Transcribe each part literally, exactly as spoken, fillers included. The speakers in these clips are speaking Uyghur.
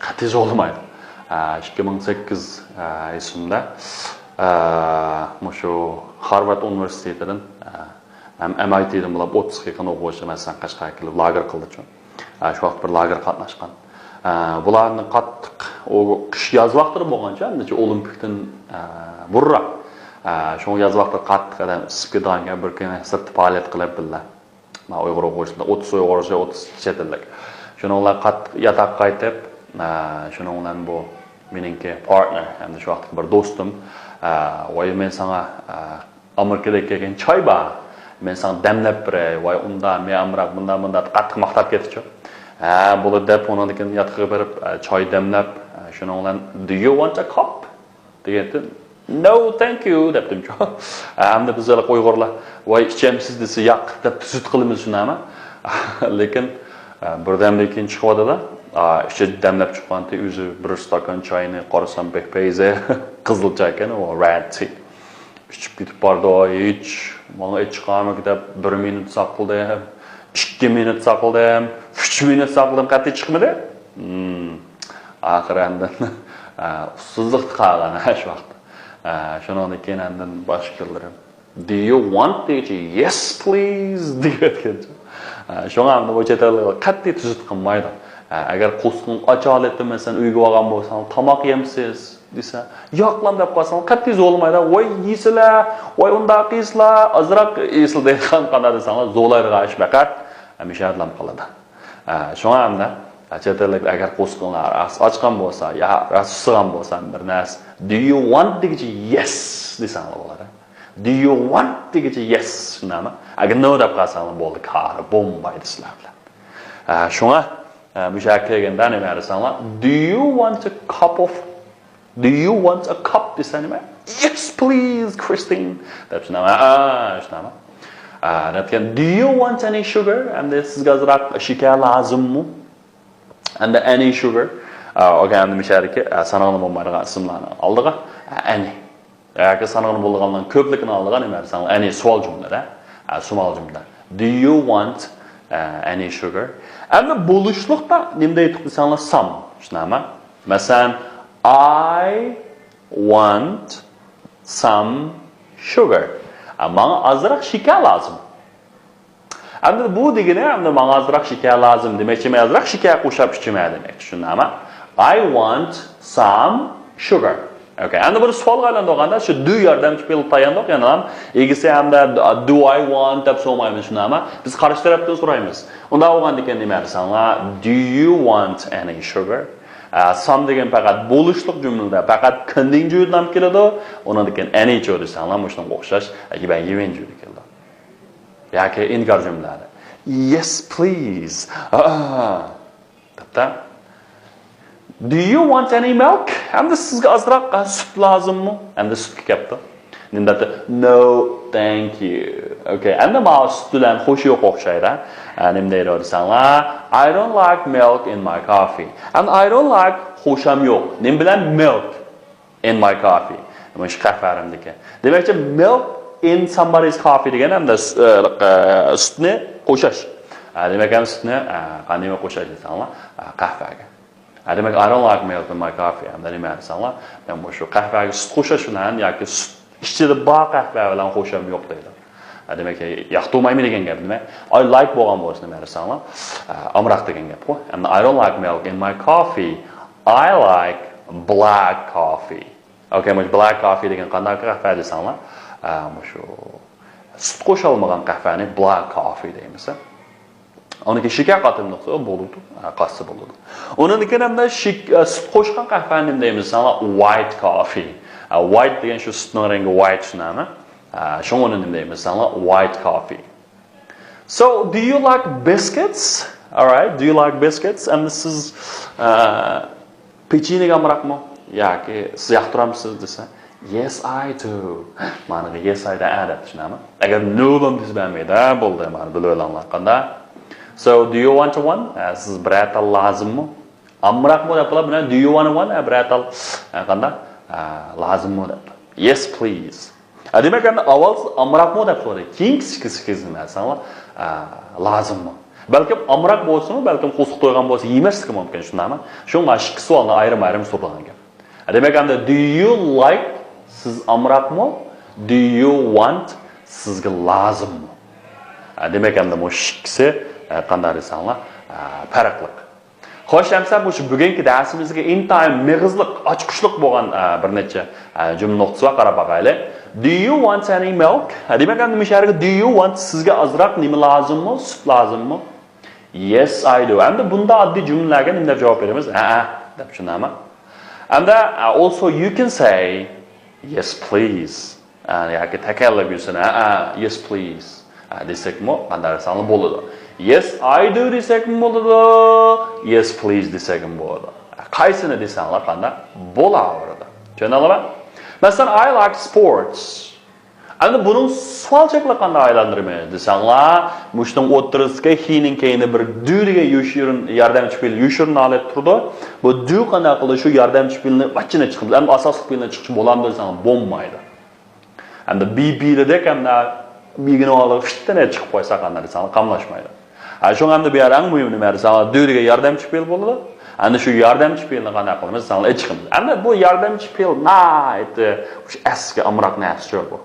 قەتئىي زورلىمايدۇ. ئىككى مىڭ سەككىز يىلىمدا مۇشۇ خارۋارد ئۇنىۋېرسىتېتىدىن ھەم ئەم ئاي تىدىن بولۇپ ئوتتۇزغا يېقىن ئوقۇغۇچى مەسىلەن قەشقەرگە كېلىپ لاگېر قىلدىچۇ. شۇ ۋاقىت بىر لاگېر قاتناشقان. بۇلارنى قاتتىق، ئۇ قىش ياز ۋاقتىدا بولغانچە، ئەمدىچە ئولىمپىكتىن بۇرۇنراق. شۇڭا ياز ۋاقتىدا قاتتىق ئادەم ئىسسىپ كېتىدىغانكەن، بىر كۈنى سىرتتا پائالىيەت قىلىپ بىللە. مانا ئۇيغۇر ئوقۇغۇچىلار ئوتتۇز ئۇيغۇرچە، ئوتتۇز چەت ئەللىك. شۇنىڭ بىلەن قاتتىق ياتاققا قايتىپ، ئە، شۇنىڭ بىلەن بۇ مېنىڭكى پارتنېر، ھەمدە شۇ ۋاقىتتىكى بىر دوستۇم، ئە، ۋاي، مەن ساڭا، ئە، ئامېرىكىدىن كەلگەن چاي بار، مەن ساڭا دەملەپ بېرەي، ۋاي، ئۇندا، مەن ئامراق، بۇندا، بۇندا، قاتتىق ماختاپ كەتتىچۇ. ھە، بولىدۇ دەپ، ئۇنىڭدىن كېيىن ياتىقىغا بېرىپ، ئە، چاي دەملەپ، ئە، شۇنىڭ بىلەن، "Do you want a cup؟" دېگەنتىم، "No, thank you" دەپتىمچۇ. ئەمدى بىز ھېلىقى ئۇيغۇرلار، "ۋاي، ئىچەمسىز؟" دېسە، "ياق" دەپ تۈزۈت قىلىمىز شۇنداقمۇ؟ لېكىن، ئە، بىردەمدىن كېيىن چىقىۋاتىدۇ. ئا، ئىچى دەملەپ چىققانتى، ئۆزى بىر ئىستاكان چاينى قارىسام، بەك پەيزى، قىزىل چاي ئىكەن، ئۇ رەد تى. ئىچىپ كېتىپ بارىدۇ، ھېچ، ماڭا ئىچ چىقارمىدى دەپ، بىر مىنۇت ساقلىدىم، ئىككى مىنۇت ساقلىدىم، ئۈچ مىنۇت ساقلىدىم، قەتئىي چىقمىدى. ھىم. ئاخىرى ئاندىن، ئە، ئۇسسۇزلۇقتا قالغان، ھە، شۇ ۋاقىتتا. ئە، شۇنىڭدىن كېيىن ئاندىن باشقىلىرى، "Do you want؟" دېگۈچە، "Yes, please" دېيىۋەتكەن. ئە، شۇڭا ئەمدى بۇ چەت ئەللىك قەتئىي تۈزۈت قىلمايدۇ. ئە، ئەگەر قورسىقىڭ ئاچالىدى، مەسىلەن، ئۆيگە بارغان بولساڭ، "تاماق يەمسىز؟" دېسە، "ياقلام" دەپ قالساڭ، قەتئىي زورلىمايدۇ. "ۋاي، يېسىلە، ۋاي، ئۇنداق يېسىلە، ئازراق يېسىلە" دەيدىغان قانداق دېسەڭلار، زورلايدىغان ئىش پەقەت، ئە، مۇشۇ يەردىلا قالىدۇ. ئە، شۇڭا ئەمدى، ئە، چەت ئەللىك ئەگەر قورسىقىڭلار راست ئاچقان بولسا، يا راست سۇسىغان بولسا، بىر نەرسە، "Do you want؟" دېگۈچە، "Yes" دېسەڭلار بولىدۇ. "Do you want؟" دېگۈچە، "Yes"، شۇنداقمۇ؟ ئەگەر "No" دەپ قالساڭلار بولدى، كارى بولمايدۇ سىلەر بىلەن. ئە، شۇڭا، ئە، مۇشۇ يەرگە كەلگەندە نېمە دېسەڭلار، "Do you want a cup of, do you want a cup؟" دېسە نېمە؟ "Yes, please, Christine" دەپ شۇنداقمۇ؟ ئا، شۇنداقمۇ؟ ئا، دەپكەن، "Do you want any sugar؟" ئەمدى سىزگە ئازراق شېكەر لازىممۇ؟ ئەمدى any sugar. ئا، ئوكەي، ئەمدى مۇشۇ يەردىكى، ئا، ساناڭلار بولمايدىغان ئىسىملارنىڭ ئالدىغا، ئا، any. ياكى سانىغىنى بولىدىغانلارنىڭ كۆپلۈكىنى ئالىدىغان نېمە دېسەڭلار، any سوئال جۈملىدە. ھە، سوئال جۈملە. "Do you want, ئە، any sugar؟" ئەمدى بولۇشلۇقتا نېمە دەيتتۇق دېسەڭلار، some. شۇنداقمۇ؟ مەسىلەن، "I want some sugar." ھە، ماڭا ئازراق شېكەر لازىم. ئەمدى بۇ دېگىنى، ئەمدى ماڭا ئازراق شېكەر لازىم دېمەكچىمەن، ئازراق شېكەر قوشۇپ ئىچىمەن دېمەكچى، شۇنداقمۇ؟ "I want some sugar." ئوكەي، ئەمدى بۇنى سوئالغا ئايلاندۇرغاندا، شۇ do ياردەمچى پېئىل تاياندۇق، يەنىلا ئىگىسى ھەمدە "Do I want؟" دەپ سورىمايمىز، شۇنداقمۇ؟ بىز قارشى تەرەپتىن سورايمىز. ئۇنداق بولغاندىكىن نېمە دېسەڭلار، "Do you want any sugar؟" ئە، some دېگەن پەقەت بولۇشلۇق جۈملىدە، پەقەت كېنىڭجۈدىن كېلىدۇ. ئۇنىڭدىن كېيىن any چۇ دېسەڭلار، مۇشۇنىڭغا ئوخشاش، ئە، يىۋەنجۈدىن كېلىدۇ. ياكى ئىنكار جۈملىلەردە، "Yes, please." ئا، دەپتۇ. "Do you want any milk؟" ئەمدى سىزگە ئازراق، ئا، سۈت لازىممۇ؟ ئەمدى سۈتكە كەپتۇ. نېمە دەپتۇ؟ "No, thank you." ئوكەي، ئەمدى ماۋۇ سۈت بىلەن خوشى يوق ئوخشايدۇ. ئا، نېمە دەيدۇ دېسەڭلار، "I don't like milk in my coffee." ئەمدى "I don't like" خوشام يوق. نېمە بىلەن؟ Milk. In my coffee. مۇشۇ قەھۋەمدىكى. دېمەكچى، milk in somebody's coffee دېگەن ئەمدى سۈ-، ئە، ئە، سۈتنى قوشاش. ئە، دېمەك، ئەمدى سۈتنى، ئە، قانداق قوشاش دېسەڭلار، ئە، قەھۋەگە. ئە، دېمەك، "I don't like milk in my coffee." ئەمدى نېمە دېسەڭلار، مەن مۇشۇ قەھۋەگە سۈت قوشاش بىلەن ياكى سۈت ئىچىدە بار قەھۋە بىلەن خوشام يوق دەيدۇ. ئە، دېمەك، ياقتۇرمايمەن دېگەن گەپ نېمە؟ I like بولغان بولسا نېمە دېسەڭلار، ئە، ئامراق دېگەن گەپقۇ. ئەمدى "I don't like milk in my coffee. I like black coffee." ئوكەي، مۇشۇ black coffee دېگەن قانداق قەھۋە دېسەڭلار، ئە، مۇشۇ سۈت قوشالمىغان قەھۋەنى black coffee دەيمىز. ئۇنىڭكى شېكەر قاتمىدۇق، بولىدۇ، ئە، قاتسا بولىدۇ. ئۇنىڭدىن كېيىن ئەمدى شېك-، ئە، سۈت قوشقان قەھۋەنى نېمە دەيمىز دېسەڭلار، white coffee. ئە، white دېگەن شۇ سۈتنىڭ رەڭگى white شۇنداقمۇ؟ ئە، شۇڭا ئۇنى نېمە دەيمىز دېسەڭلار، white coffee. So, do you like biscuits? Alright, do you like biscuits? ئەمدى سىز، ئە، پېچىنىگە ئامراقمۇ؟ ياكى سىز ياقتۇرامسىز دېسە، "Yes, I do." مانا yes, I do، ئە دەپ، شۇنداقمۇ؟ ئەگەر no دېسە بەرمەيدۇ، ھە، بولدى، مانا بىلىپ ئېلىڭلار. قانداق؟ So, do you want one? ئە، سىز بىرەر تال لازىممۇ؟ ئامراقمۇ دەپ قىلىپ، بىلەن، "Do you want one؟" ئە، بىرەر تال، ئە، قانداق؟ ئە، لازىممۇ دەپ. "Yes, please." ئە، دېمەك، ئەمدى ئاۋۋال سىز ئامراقمۇ دەپ سورىدى. كېيىن كىچىككىسى كېزىم دېسەڭلار، ئە، لازىممۇ؟ بەلكىم ئامراق بولسىمۇ، بەلكىم قورسىقى تويغان بولسا يېمەسلىكى مۇمكىن، شۇنداقمۇ؟ شۇڭا ئىككى سوئالنى ئايرىم-ئايرىم سورىغان ئىكەن. دېمەك، ئەمدى do you like، سىز ئامراقمۇ؟ Do you want، سىزگە لازىممۇ؟ دېمەك، ئەمدى مۇشۇ ئىككىسى قانداق دېسەڭلار، پەرقلىق. خوش، ئەمسە مۇشۇ بۈگۈنكى دەرسىمىزگە ئىنتايىن مېغىزلىق، ئاچقۇچلۇق بولغان بىر نەچچە جۈملە نۇقتىسى بار، قاراپ باقايلى. Do you want any milk؟ دېمەك، ئەمدى مۇشۇ يەرگە do you want، سىزگە ئازراق نېمە لازىممۇ؟ سۈت لازىممۇ؟ Yes, I do. ئەمدى بۇنداق ئاددىي جۈملىلەرگە نېمە دەپ جاۋاب بېرىمىز؟ ھەئە دەپ، شۇنداقمۇ؟ ئەمدى، ئە، also you can say yes, please. ئە، ياكى تەكەللۇپ يۈزىسىنى، ھەئە، yes, please. ئە، دېسەكمۇ، قانداق دېسەڭلار بولىدۇ. Yes, I do دېسەكمۇ بولىدۇ. Yes, please دېسەكمۇ بولىدۇ. ئە، قايسىنى دېسەڭلار، قانداق بولاۋېرىدۇ. چۈشەندىڭلارمۇ؟ مەسىلەن، I like sports. ئەمدى بۇنىڭ سوئالچاقلىقىنى قانداق ئايلاندۇرىمىز دېسەڭلار، مۇشۇنىڭ ئوتتۇرىسىدىكى he نىڭ كەينىدە بىر do دېگەن يوشۇرۇن، ياردەمچى پېئىل يوشۇرۇن ھالەتتە تۇرىدۇ. بۇ do قانداق قىلىدۇ؟ شۇ ياردەمچى پېئىلنى ۋاچچىنى چىقىرىمىز. ئەمدى ئاساسلىق پېئىلنى چىقىرىشقا بولامدۇ دېسەڭلار، بولمايدۇ. ئەمدى be پېئىلىدەك ئەمدى بىگىنى ئالدىغا فىتتىنە چىقىپ قويساق، قانداق دېسەڭلار، قاملاشمايدۇ. ھە، شۇڭا ئەمدى بۇ يەردە ئەڭ مۇھىم نېمە دېسەڭلار، do دېگەن ياردەمچى پېئىل بولىدۇ. ئەمدى شۇ ياردەمچى پېئىلنى قانداق قىلىمىز دېسەڭلار، ئېچىقىمىز. ئەمدى بۇ ياردەمچى پېئىل ناھايىتى ئەسلى ئامراق نەرسە شۇ بۇ.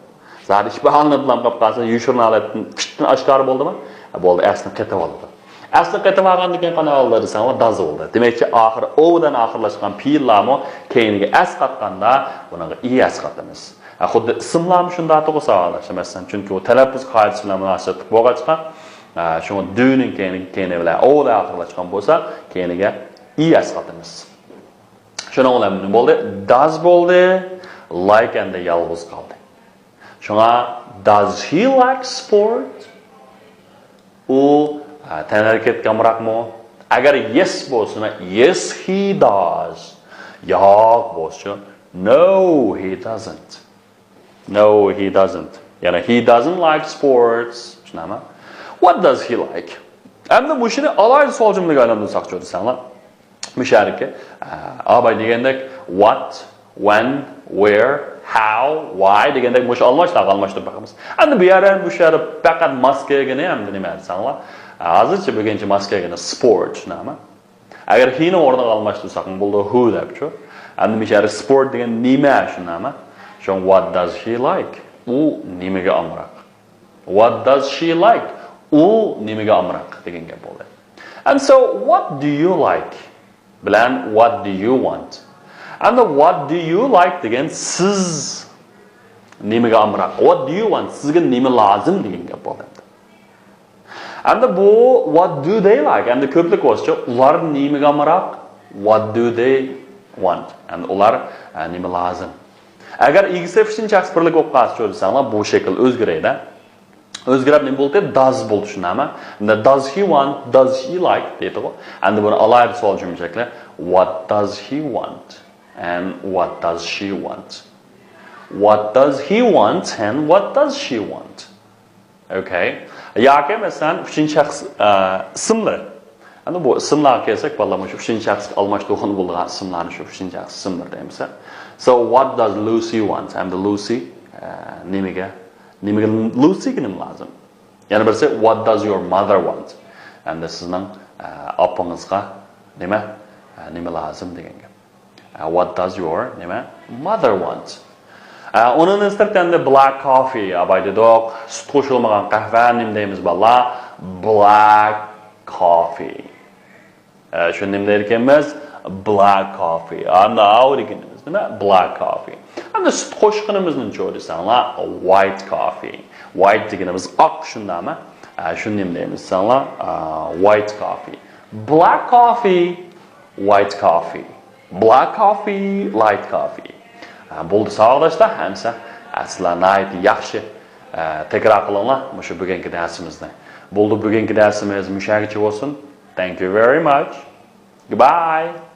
زادى ئىپادىلىنىپ قاپ قالسا، يوشۇرۇن ھالەتتىن پىتتىن ئاشكارا بولدىمۇ؟ ھە، بولدى، ئەسلىنى قېتىۋالىدۇ. ئەسلىنى قېتىۋالغاندىن كېيىن قانداق بولدى دېسەڭلار، does بولدى. دېمەكچى، ئاخىرى o بىلەن ئاخىرلاشقان پېئىللارمۇ كەينىگە s قاتقاندا بۇنىڭغا e s قاتىمىز. ھە، خۇددى ئىسىملارمۇ شۇنداق تۇغۇ ساۋاقداشلار، مەسىلەن، چۈنكى ئۇ تەلەپپۇز قائىدىسى بىلەن مۇناسىۋەتلىك بولغاچقا، ھە، شۇڭا do نىڭ كەينى، كەينى بىلەن o بىلەن ئاخىرلاشقان بولسا، كەينىگە e s قاتىمىز. شۇنىڭ بىلەن نېمە بولدى؟ Does بولدى. Like ئەمدى يالغۇز قالدى. شۇڭا، does he like sport؟ ئۇ، ئە، تەنھەرىكەتكە ئامراقمۇ؟ ئەگەر yes بولسا، yes, he does. ياق بولسا، no, he doesn't. No, he doesn't. يەنى he doesn't like sports. شۇنداقمۇ؟ What does he like? ئەمدى مۇشۇنى ئالاھىدە سوئال جۈملىگە ئايلاندۇرساقچۇ دېسەڭلار. مۇشۇ يەردىكى، ئە، ئاباي دېگەندەك، what، when، where، how، why دېگەندەك مۇشۇ ئالماشلارغا ئالماشتۇرۇپ باقىمىز. ئەمدى بۇ يەردە، مۇشۇ يەردە پەقەت ماس كەلگىنى ئەمدى نېمە دېسەڭلار، ئە، ھازىرچە بۈگۈنچە ماس كەلگىنى sport، شۇنداقمۇ؟ ئەگەر he نىڭ ئورنىغا ئالماشتۇرساقمۇ بولىدۇ، who دەپچۇ. ئەمدى مۇشۇ يەردە sport دېگەن نېمە، شۇنداقمۇ؟ شۇڭا what does he like؟ ئۇ نېمىگە ئامراق؟ What does she like؟ ئۇ نېمىگە ئامراق دېگەن گەپ بولدى. And so, what do you like؟ بىلەن what do you want؟ Endi what do you like دېگەن سىز نېمىگە ئامراق؟ What do you want؟ سىزگە نېمە لازىم دېگەن گەپ بولدى. ئەمدى بۇ what do they like؟ ئەمدى كۆپلۈك بولسىچۇ، ئۇلار نېمىگە ئامراق؟ What do they want؟ ئەمدى ئۇلار، ئە، نېمە لازىم؟ ئەگەر ئىگىسى ئۈچىنچى شەخس بىرلىك بولۇپ قالسىچۇ دېسەڭلار، بۇ شەكىل ئۆزگىرەيدۇ. ئۆزگىرىپ نېمە بولدى؟ Does بولدى، شۇنداقمۇ؟ ئەمدى does he want، does she like دەيدىغۇ. ئەمدى بۇنى ئالاھىدە سوئال جۈملە شەكلى. What does he want and what does she want? What does he want and what does she want? Okay. ياكى مەسىلەن، ئۈچىنچى شەخس، ئە، ئىسىملىرى. ئەمدى بۇ ئىسىملارغا كەلسەك، بالىلار، مۇشۇ ئۈچىنچى شەخسكە ئالماشتۇرغىلى بولىدىغان ئىسىملارنى شۇ ئۈچىنچى شەخس ئىسىملىرى دەيمىز. So, what does Lucy want? ئەمدى لۇسى، ئە، نېمىگە، نېمىگە، لۇسىگە نېمە لازىم؟ يەنە بىرسى، what does your mother want? ئەمدى سىزنىڭ، ئە، ئاپىڭىزغا نېمە، ئە، نېمە لازىم دېگەن گەپ. ئە، what does your، نېمە، mother want؟ ئە، ئۇنىڭدىن سىرت ئەمدى black coffee، ئاباي دېدۇق، سۈت قوشۇلمىغان قەھۋە، نېمە دەيمىز بالىلار؟ Black coffee. ئە، شۇ نېمە دەيدىكەنمىز؟ Black coffee. ئەمدى ئاۋۇ دېگىنىمىز نېمە؟ Black coffee. ئەمدى سۈت قوشقىنىمىزنىچۇ دېسەڭلار، white coffee. White دېگىنىمىز ئاق، شۇنداقمۇ؟ ئە، شۇ نېمە دەيمىز دېسەڭلار، ئە، white coffee. Black coffee، white coffee. Black coffee، light coffee. ئە، بولدى ساۋاقداشلار، ئەمسە، ئە، سىلەر ناھايىتى ياخشى، ئە، تەكرار قىلىڭلار مۇشۇ بۈگۈنكى دەرسىمىزنى. بولدى، بۈگۈنكى دەرسىمىز مۇشۇ يەرگىچە بولسۇن. Thank you very much. Goodbye.